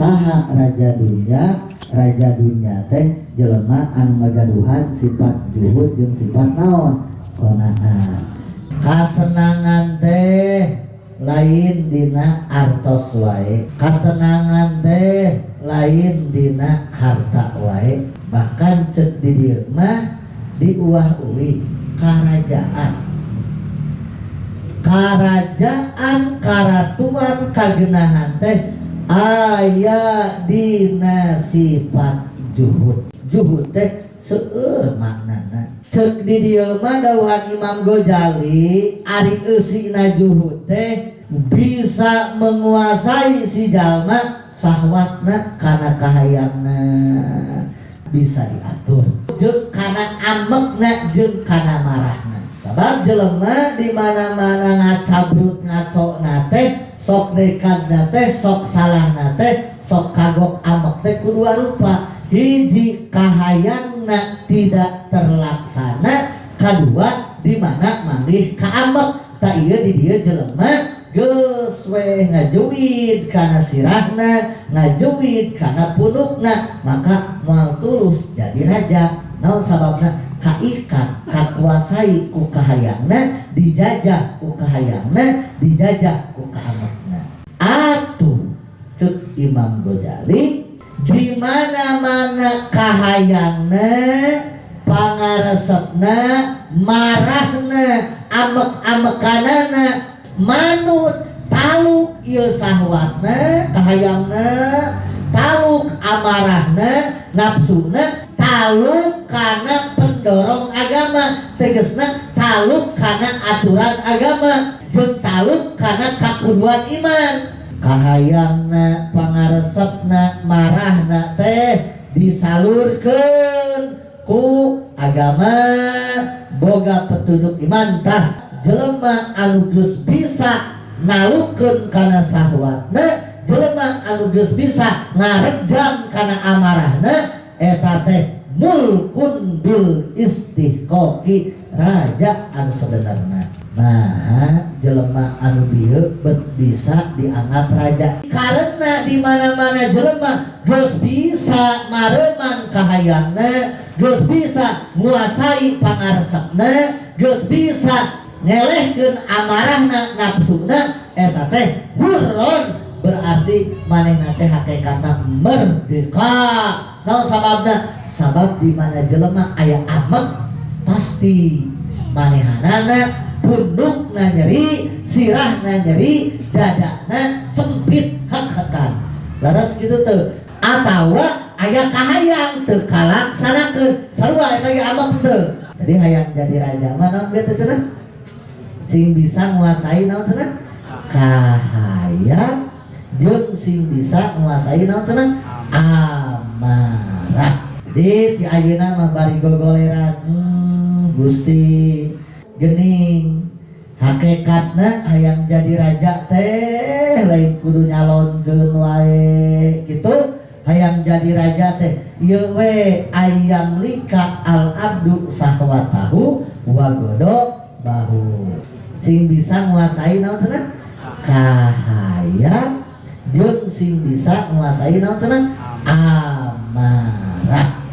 Saha raja dunya? Raja dunya teh jelema anu ngagaduhan sifat juhud jeung sifat naon? Qanaah. Kasenangan teh lain dina artos wae, katenangan teh lain dina harta wae, bahkan cek di dieu mah diuah-uwi karajaan, karajaan, karatuan, kagenahan teh aya dina sifat juhud. Juhud teh seueur maknana. Cek di dieu mah dawuhan Imam Ghazali, ari eusina juhud teh bisa menguasai si jalma sahwatna kana kahayangna, bisa diatur, jeung kana amekna jeung kana marahna. Sabab jelema di mana-mana ngacabrut ngaco na teh, sok nekadna teh, sok salahna teh, sok kagok amek teh ku dua rupa. Hiji, kahayangna tidak terlaksana. Kadua, di mana manggih kaamek. Tak ieu di dieu jelema geus we ngajuwid kana sirahna, ngajuwid kana punukna, maka moal tulus jadi raja. Naon sababna? Kaikat, kakuasai ku kahayangna, dijajah ku kahayangna, dijajah ku kaamekna. Atuh cek Imam Ghazali, di mana-mana kahayangna, pangaresepna, marahna, amek-amekanana manut taluk ieu sahwatna, kahayangna, taluk amarahna, nafsuna, taluk kana pendorong agama, tegesna taluk kana aturan agama jeung taluk kana kakuduan iman. Kahayangna, pangaresepna, marahna teh disalurkeun ku agama, boga petunjuk iman. Tah, jelema anu geus bisa nalukeun kana sahwatna, jelema anu geus bisa ngaredam kana amarahna, eta teh mulkun bil istihqaqi, raja anu sebenarna. Nah, jelema anu bieu bet bisa dianggap raja karena di mana-mana jelema geus bisa mareman kahayangna, geus bisa nguasai pangaresepna, geus bisa ngelehkeun amarahna, nafsuna, eta teh hurron, berarti manehna teh hakikatna merdeka. Naon sababna? Sabab di mana jelema aya amek, pasti manehanana pundukna nyeri, sirahna nyeri, dadana sempit, hak-hakan. Laras gitu tuh. Atawa aya kahayang teu kalaksanakeun, sarua eta ge amek teu. Jadi hayang jadi raja mah naon teh cenah? Sing bisa nguasai naon cenah? Kahayang jeung sing bisa nguasai naon cenah? Amarah. Di ti ayeuna mah bari gogoleran, Gusti, gening hakikatna hayang jadi raja teh lain kudu nyalonkeun wae gitu. Hayang jadi raja teh ieu we, ayam lika al abdu sahwatahu wa bahu, sing bisa nguasai naon cenah? Kahayang jeung sing bisa nguasai naon cenah? Amarah.